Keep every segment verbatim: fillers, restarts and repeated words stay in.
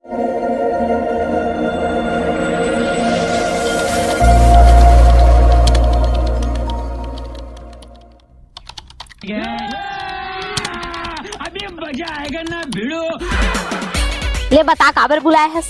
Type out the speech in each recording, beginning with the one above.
ले बता, काबर बुलाए हस?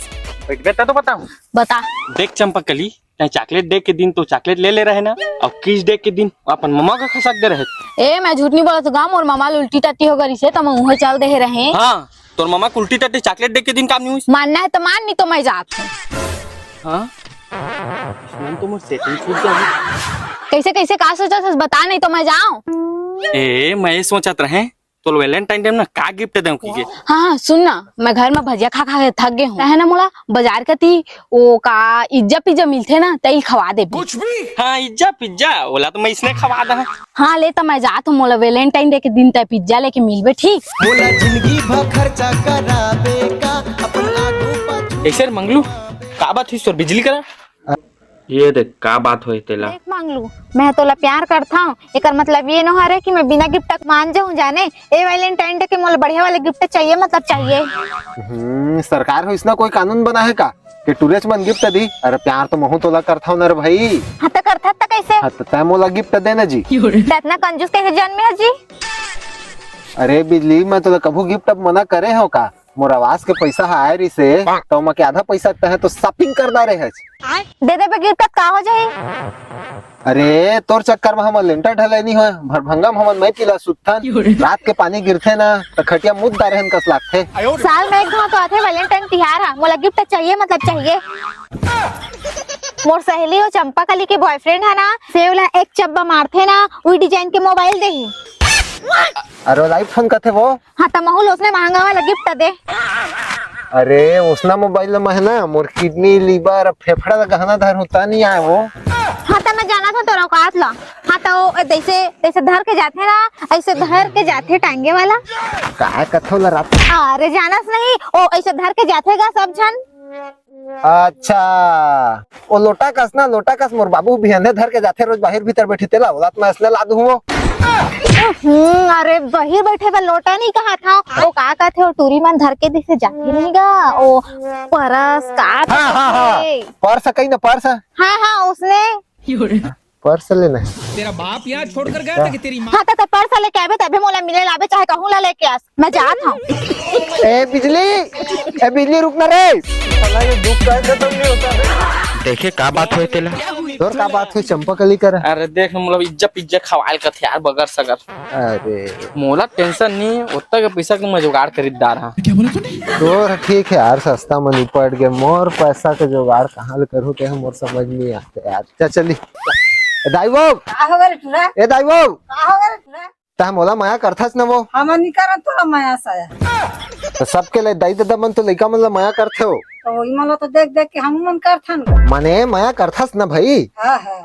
बइठबे त तो बताहूं। बता। देख चंपाकली, तैं चॉकलेट देख के दिन तो चॉकलेलेहे रहे ना, अउ किस देख के दिन अपन ममा का खसक दे रहे। ए, मैं झूठ नहीं बोलत हूं गा, मोर ममा ल उल्टी टट्टी हो गई से, त मैं उहें चल देहे रहे। हां, तोर ममा के उल्टी टट्टी चॉकलेट देख के दिन काम नहीं होइस। मानना हे त मान, नहीं तो मैं जात हूं। हां? इसमें तो मोर सेटिंग छूट जाही। कइसे, कइसे, का सोचत हस? बता, नहीं तो मैं जाऊं। ए, मैं ये सोचत रहे, तोला वैलेंटाइन डे म ना का गिफ्ट देंव कहिके। हां, हां, सुन ना, मैं घर में भजिया खा खा के थक गे हूं। तैं ना मोला बाजार कती ओ का इज्जा पिज्जा मिलथे ना, तैल खवा देबे। कुछ भी? हां, इज्जा पिज्जा, ओला तो मैं इसने खवा दे। हां, ले त मैं जात हूं, मोला वैलेंटाइन डे के दिन तैं पिज्जा लेके मिलबे, ठीक? मोला जिंदगी भर खर्चा कराबे का, अपन आगू पाछू। ऐसे रे मंगलू, का बात होइस तोर बिजली करा? ये देख, का बात होय तेला। देख मंगलू, मैं तोला प्यार करथंव, एकर मतलब ये नो हरे कि मैं बिना गिफ्ट के मान जाऊं, जाने। ए वैलेंटाइन डे के मोला बढ़िया वाले गिफ्ट चाहिए, मतलब चाहिए। हम्म, सरकार ह इसना कोई कानून बनाहे का कि टूरेच मन गिफ्ट दी? अरे प्यार तो महूं तोला करथंव न रे भाई। हां, त करथस त कइसे? हां, त तैं मोला गिफ्ट दे ना जी। त इतना कंजूस कइसे जन्मे हस जी? अरे बिजली, मैं तोला कभू गिफ्ट अब मना करे हंव का? मोर आवास के पइसा ह आय रिसे, त ओमा के आधा पइसा तैं ह तो शॉपिंग कर डारे हस। दे देबे गिफ्ट, त का हो जाही? अरे, तोर चक्कर म हमर लेंटर ढलई नइ होय, भरभंगा म हमन मइकी ल सुतथन, रात के पानी गिरथे ना, त खटिया मुद डारे हन कस लागथे। साल म एक घांव तो आथे वैलेंटाइन तिहार ह, मोला गिफ्ट चाहिए, मतलब चाहिए। मोर सहेली हो चंपाकली के बॉयफ्रेंड ह ना, सेव ला एक चब्बा मारथे ना, उही डिजाइन के मोबाइल देही। अरे, ओला iPhone कथे वो। हां, त महूं ल ओसने महंगा वाला गिफ्ट दे। अरे, ओसना मोबाइल ल मैं ना, मोर किडनी, लिवर, फेफड़ा ल गहना धर होता नहीं आय वो। हां, त मैं जानत हंव तोर औकात ल। हां, त ओ जइसे, जइसे धर के जाथे ना, अइसे धर के जाथे टांगे वाला। काय कथो ल रात? अरे, जानस नहीं, ओ अइसे धर के जाथे गा सब झन। अच्छा, ओ लोटा कस ना, लोटा कस मोर बाबू बिहने धर के जाथे रोज बाहिर भीतर बइठे तेला, ओला त मैं असने ला दूहूं। हम्म, अरे बाहिर बइठे बर लोटा नहीं कहत हंव, ओ का कहथे, ओ टूरी मन धर के जइसे जाथे नहीं गा, ओ परस का हां, हां, हां, कहथे? पर्स कही ना, पर्स। हां, हां, ओसने। पर्स लेना हे। तेरा बाप यहाँ छोड़कर गया था कि तेरी माँ? हां, त, त पर्स लेके आबे, तभे मोला मिले ल आबे, चाहे कहूं ला लेके आस, मैं जात हंव। ए बिजली, ए बिजली, रुक ना रे। साला ये दुख का खत्म नहीं होता रे। देखे का बात होय तेला। तोर का बात होय चंपाकली करा? अरे देख, मतलब इज्जा पिज्जा खवाय ल कथे यार, बगर सगर। अरे। मोला टेंशन नहीं, ओत्ता के पइसा के मैं जुगाड़ करित डार हंव। तोर ठीक हे यार, सस्ता म निपट गे, मोर पइसा के जुगाड़ कहां ले करहूं, ते ह मोर समझ नहीं आत। यार, चल चली। ए दाई वो। का हो गे रे टूरा? ए दाई वो। का हो गे रे टूरा? तैं मोला मया करथस न वो? हमन नी करन तोला मया साया। त सबके ले दाई ददा मन तो लइका मन ला मया करथे हो। त ओही मन ला तो देख देख के हमू मन करथन। मने मया करथस न भई? हां, हां।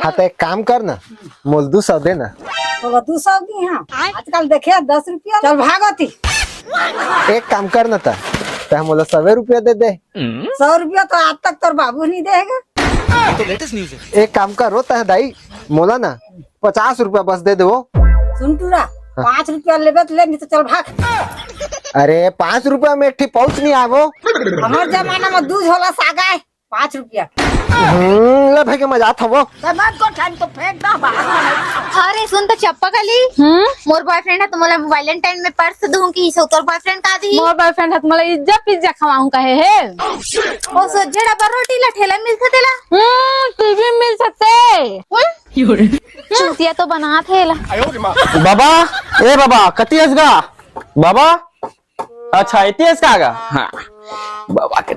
हां, त एक काम कर न, मोला दू सौ दे न। तोला दू सौ दी हां। आजकल देखे दस रुपया। चल भाग ओती। एक काम कर न त, तैं मोला सवे रुपया दे दे। सौ रुपया तो आज तक तोर बाबू नहीं देगा। ये तो लेटेस्ट न्यूज़ है। एक काम कर, रोता है दाई, मोला ना पचास रुपया बस दे दे वो। सुन टूरा, हाँ। पाँच रुपया लेबे तो ले, नहीं तो चल भाग। अरे, पाँच रुपया में एक ठी पाउच नहीं आए वो। हमार जमाना में दू झोला साग आए, पाँच रुपया। हम्म, ले भाई के मजा था वो। सामान को ठान तो फेंक दा बाहर। अरे सुन तो चप्पा कली, हम्म? मोर बॉयफ्रेंड है तो मोला वैलेंटाइन में पर्स दूं कि सो तोर बॉयफ्रेंड का दी? मोर बॉयफ्रेंड है तो मोला इज्जा पिज्जा खवाऊं कहे हे। ओ सोझे डब्बा रोटी ला ठेला मिल सकते ला? हम्म, टीवी मिल सकते। हम्म? चूतिया तो बना थे ला। बाबा, ए बाबा, कति हस गा? बाबा, अच्छा, एती हस का गा? हाँ। बाबा के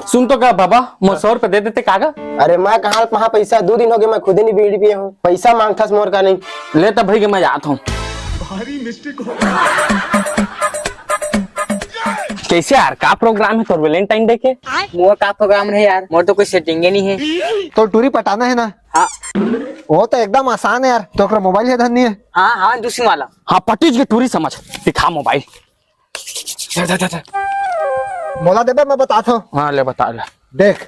सुन तो का बाबा, मोर सौ रुपया दे देते का गा? अरे मैं कहाँ पहा पैसा, दो दिन हो गए मैं खुदे नहीं बीड़ी पिए हूँ, पैसा मांगथस मोर का नहीं। ले तब भाई के मैं जात हूँ। भारी मिस्टेक हो। कैसे यार, का प्रोग्राम है तोर वैलेंटाइन डे के? मोर का प्रोग्राम रहे यार, मोर तो कोई सेटिंग ही नहीं है। तो टूरी पटाना है ना? हाँ। वो तो एकदम आसान है यार, तो ओकरा मोबाइल है धन नहीं है? हाँ हाँ, दूसरी वाला। हाँ, पटीज के टूरी समझ, दिखा मोबाइल। धर, धर, धर, धर। मोला देबे, मैं बतात हूँ। हाँ, ले बता ले। देख,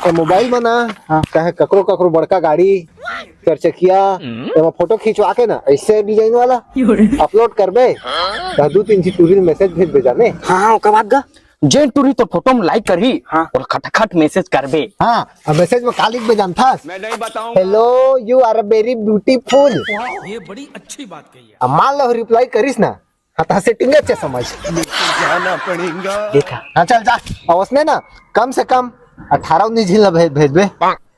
ये मोबाइल में ना, हाँ। चाहे ककरो ककरो बड़का गाड़ी, चार चकिया, हम्म। एमा फोटो खिंचवा के ना, ऐसे डिजाइन वाला अपलोड करबे, तो दू तीन ठी टूरी मैसेज भेज दे जाने। हाँ, हाँ, ओकर बाद गा? जेन टूरी तोर फोटो में लाइक करही, हाँ। ओला खटाखट मैसेज करबे। हाँ, अब मैसेज में का लिखबे जानथस? मैं नहीं बताऊंगा। Hello, you are very beautiful। ये बड़ी अच्छी बात कही है। अब मान लो रिप्लाई करिस ना, हाँ, तो सेटिंग अच्छे समझ। जाना पड़ेगा। देखा। हाँ, चल जा। और उसने ना कम से कम अठारह उन्नीस झिन ला भेज, भेजबे।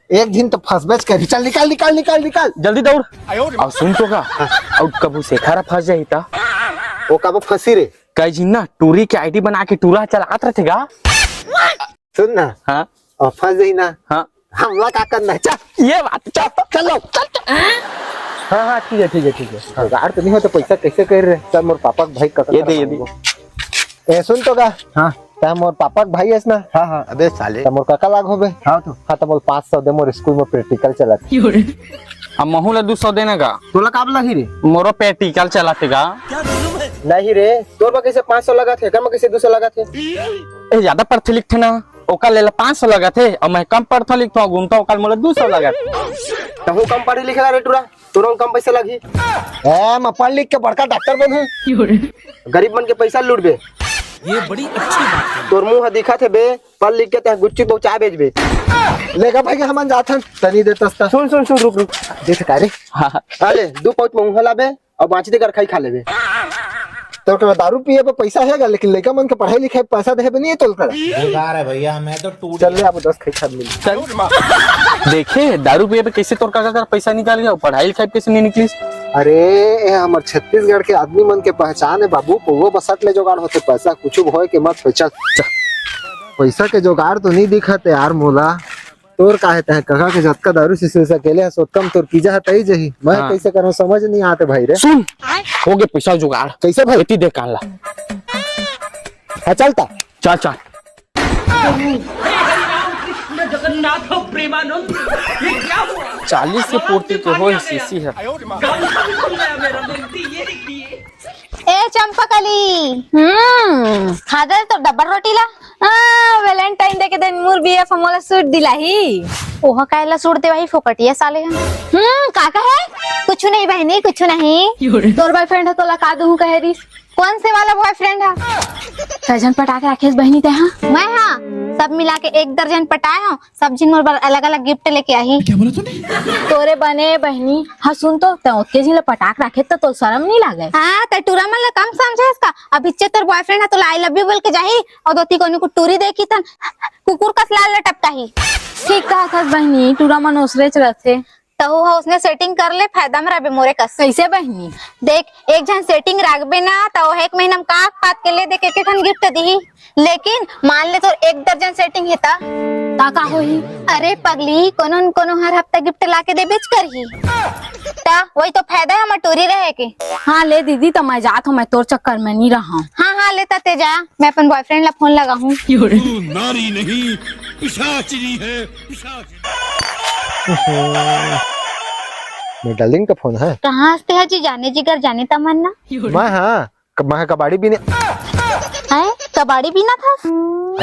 एक झिन तो फंसबेच करी। चल निकाल, निकाल, निकाल, निकाल। जल्दी दौड़। और सुन तो का, और कभू शेखर फंस जाही ता? वो कभू फंसी रे। कई झिन ना टूरी के आईडी बना के टूरा चलात रथे गा। सुन ना। हाँ। और फंस जाही ना। हाँ। हमला का करना है? चल। ये बात, चल, चल, चल, चल, चल। हाँ, हाँ, ठीक है, ठीक है, ठीक है। जुगाड़ तो नहीं होता, पैसा कैसे कर रहे? चल, मोर पापा के भाई का ये दे, ये दे। ए, सुन तो गा। हाँ। तैं मोर पापा के भाई हस ना? हाँ, हाँ। अबे साले। तैं मोर काका लाग होबे। हाँ तो। हाँ, तो मोला पाँच सौ दे, मोर स्कूल में प्रैक्टिकल चलत हे। अब महू ला दू सौ देना गा। तोला काब लगही रे? मोरो प्रैक्टिकल चलत हे गा। नहीं रे, तोर बर कैसे पाँच सौ लगत हे, एकर में कैसे दू सौ लगत हे? ए, ज्यादा पढ़थे लिखथे ना, ओकर ले ला पाँच सौ लगत हे, और मैं कम पढ़थों लिखथों, घूमथों, ओकर मोला दू सौ लगत हे। तहूँ कम पढ़े लिखे ला रे टूरा। तोरो कम पैसा लगही। ए, मैं पढ़ लिख के बड़का डॉक्टर बनहूँ। गरीब मन के पैसा लूटबे। ये बड़ी अच्छी बात है। तोर मुंह ह दिखत हे बे, पढ़ लिख के तैं गुच्ची पहुंचा बेचबे। लेगा भाई, हमन जाथन, तनी दे तस्ता। सुन, सुन, सुन, रुक, रुक। देख का रे? हाँ, हाँ। अरे, दू पाउच महुआ लाबे, और बांची दे कर खाई खा लेबे। तोर करा दारू पिए बर पैसा हे गा, लेकिन लइका मन के पढ़ाई लिखाई पैसा देहे बर नहीं है तोर करा। बेकार है भैया, मैं तो टूट चल ले, अब दस खाई खा मिल। चल। देखे, दारू पिए पे कैसे तोर काका कर पैसा निकाल गया, पढ़ाई लिखाई पे कैसे नहीं निकलिस? अरे, ए हमर छत्तीसगढ़ के आदमी मन के पहचान है बाबू, पौवा बसत ले जुगाड़ होथे पैसा, कुछ होए के मत सोच। चल। पैसा के जुगाड़ तो नहीं दिखत है यार मोला। तोर का हे, तैं कका के जतका दारू शीशी से अकेले हस, ओतका म तोर पीजा ह तई जही। मैं हाँ। कैसे करहूं, समझ नहीं आते भाई रे। सुन, हो गे पैसा जुगाड़। कैसे भाई? एती दे कान ला। हाँ, चलता। चल, चल। जगन्नाथ प्रेमानंद, ये क्या हुआ? चालीस के पूर्ति के होए शीशी है। ए चंपाकली, हम्म, खा दे तो डब्बा रोटी ला। हाँ, Valentine Day के दिन मोर बीएफ मोला सूट दिलाही। ओह काहे ला सूट देवाही फोकटिया साले ह। हम्म, का कहे? कुछ नहीं बहिनी, कुछ नहीं। तोर बॉयफ्रेंड ह तोला का दूहूं कहे रिस? कौन से वाला बॉयफ्रेंड ह? तैं झन पटा के राखेस बहिनी तैं हा? मैं हा सब मिला के एक दर्जन पटाए हूँ। सब झिन मोर बर अलग-अलग गिफ्ट लेके आही। क्या बोला तूने? तोरे बने बहिनी। हाँ, सुन तो, तैं ओतके झिन ल पटाक राखे त तोर शरम नहीं लागे? हाँ, तैं टूरा मन ल कम समझेस का? अभिच्चे तोर बॉयफ्रेंड ह तोला I love you बोल के जाही, और दोती कोनो को टूरी देखी तन कुकुर कस लाल ल टपकाही। ठीक कहत हस बहिनी, टूरा मन ओसरेच रथे। तहू ह उसने सेटिंग कर ले, फायदा म रहबे मोरे कस। कैसे बहिनी? देख, एक झन सेटिंग राखबे ना, त ओह एक महीना म काख पात के ले दे के, के ठन गिफ्ट दिही। लेकिन मान ले तोर एक दर्जन सेटिंग हे त? ता का होही? अरे पगली, कोनो न कोनो हर हफ्ता गिफ्ट ला के देबेच करही। त वही तो फायदा है हमर टूरी रहे के। हाँ ले दीदी, त मैं जात हूँ, मैं तोर चक्कर में नहीं रहा। हाँ, हाँ, ले त ते जा, मैं अपन बॉयफ्रेंड ला फोन लगाहूँ। तू नारी नहीं, पिशाचिनी है, पिशाचिनी। मेरे डार्लिंग का फोन है। कहाँ हंसते हैं जी, जाने जिगर जाने तमन्ना। मैं हाँ, क-, मैं कबाड़ी बीने। हैं? कबाड़ी बीना था?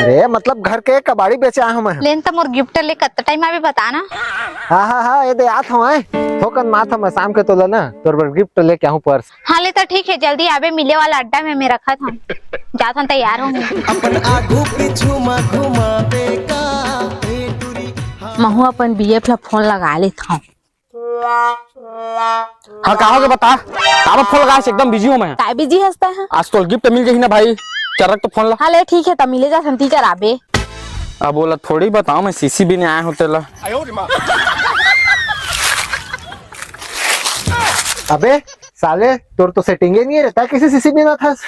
अरे, मतलब घर के कबाड़ी बेचे आया हूँ मैं। लेन त मोर गिफ्ट ले कत टाइम आवे बता ना। हाँ, हाँ, हाँ, ये दे आत हूँ, हैं। थोकन मात हूँ मैं शाम के तोला ना, तोर बर गिफ्ट लेके आऊँ पर्स। हाँ, ले त ठीक है, जल्दी आबे, मिले वाला अड्डा में मैं रखत हूँ। जात हूँ, तैयार हूँ। अपन आगू पीछू मा घुमावे का, ए टूरी, हाँ। महू अपन बीएफ ला फोन लगा लेत हूँ। हाँ, का होगे बता? काबर फोन लगाए हस? एकदम बिजी हूँ मैं। काय बिजी हस तैं हा? आज तोला गिफ्ट मिल जाही ना भाई, चरक तो फोन ला। हाँ, ले ठीक है, त मिले जा संती कर आबे। अब ओला थोड़ी बताऊँ मैं, शीशी बीने आए हूँ तेला। अबे साले, तोर तो सेटिंगे नहीं है रे, तैं कैसे शीशी बीनत हस?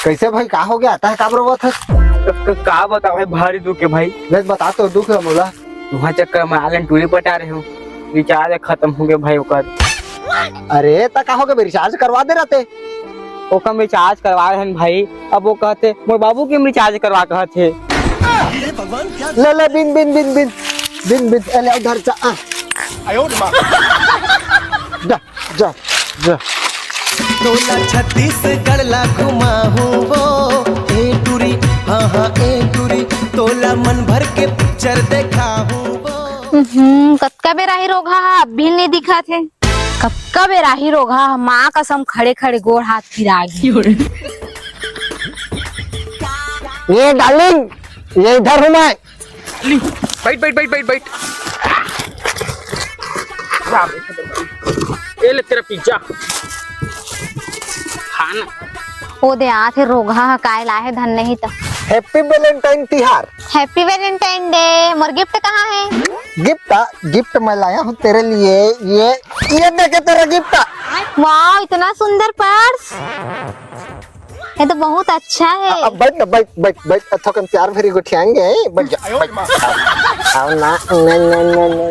कैसे भाई, का हो गया? तैं काबर रोवत हस? क-, क-, का बताओ भाई, भारी दुख है भाई। ले बता तो दुख है मोला। वहाँ चक्कर में ऑनलाइन टूरी पटा रहे हो, रिचार्ज खत्म हो गया भाई ओकर। अरे त का हो गया, रिचार्ज करवा दे रहते। ओकर रिचार्ज करवा रहे हैं भाई, अब वो कहते मोर बाबू के रिचार्ज करवा कहत हे। ले ले बिन बिन बिन बिन बिन बिन, ए, ले उधर जा, आ। जा, जा, जा। तोला छत्तीसगढ़ ला घुमाहूँ वो, ए टूरी, हाँ, हाँ, ए टूरी, तोला मन भर के पिक्चर देखाहूँ वो। हम्म, कतका बेर आही रोगहा हा, अब भी नहीं दिखत हे। कतका बेर आही रोगहा ह, माँ कसम खड़े खड़े गोड़ हाथ पिरा गे। ये डार्लिंग, ये इधर हूँ मैं। बैठ, बैठ, बैठ, बैठ, बैठ। ए ले तेरा पिज्जा। खा ना। ओ दे आथे रोगहा ह, काय लाहे धन नहीं त। Happy Valentine तिहार। Happy Valentine Day। मोर गिफ्ट कहाँ है? गिफ्ट, गिफ्ट मैं लाया हूँ तेरे लिए। ये, ये देखे तेरा गिफ्ट। वाह, इतना सुंदर पर्स। ये तो बहुत अच्छा है। अब बैठ ना, बैठ, बैठ, बैठ। थोकन प्यार भरी गोठियाएंगे। बैठ जा, बैठ। आओ ना, ना, ना, ना, ना।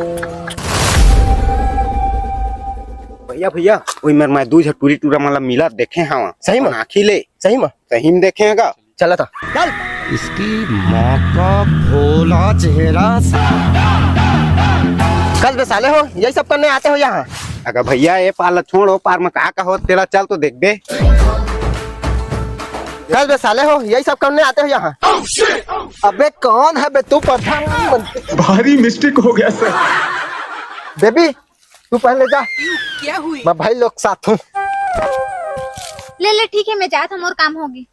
भैया, भैया, ओई मेर मैं दू झन टूरी टूरा मन ला मिलत देखे हवं। सही में? अपन आँखी ले। सही में? सही में देखे हवं गा। चला था। चल। इसकी माँ का भोला चेहरा। कस बे साले हो, यही सब करने आते हो यहाँ? अगर भैया, ए पार ला छोड़, ओ पार में का का होत, तेला चल तो देखबे। कस बे साले हो, यही सब करने आते हो यहाँ? अबे कौन है बे तू प्रधानमंत्री? भारी मिस्टेक हो गया सर। बेबी, तू पहले जा। क्या हुई? मैं भाई लोग साथ हूँ। ले ले, ठीक है, मैं जात हूँ, मोर काम होगी।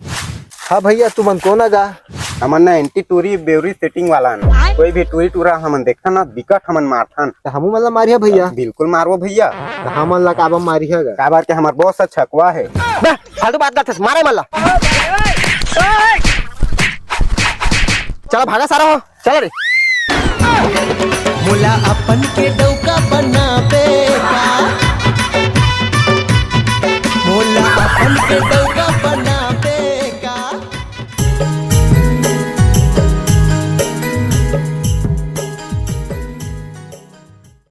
हाँ भैया, तू मन कोन आ गा? हमन ना एंटी टूरी बेवरी सेटिंग वाला हन। कोई भी टूरी टूरा हमन देखथन ना, बिकट हमन मारथन। त हमू मन ला मारिया भैया। बिल्कुल मारबो भैया। त हमन ला काबर मारिया गा? काबर के हमर बॉस ह छकवा है। बे, फालतू बात करथस, मारे मन ला। चला भागा सारा हो। चल रे। मोला अपन के डौका बनाबे।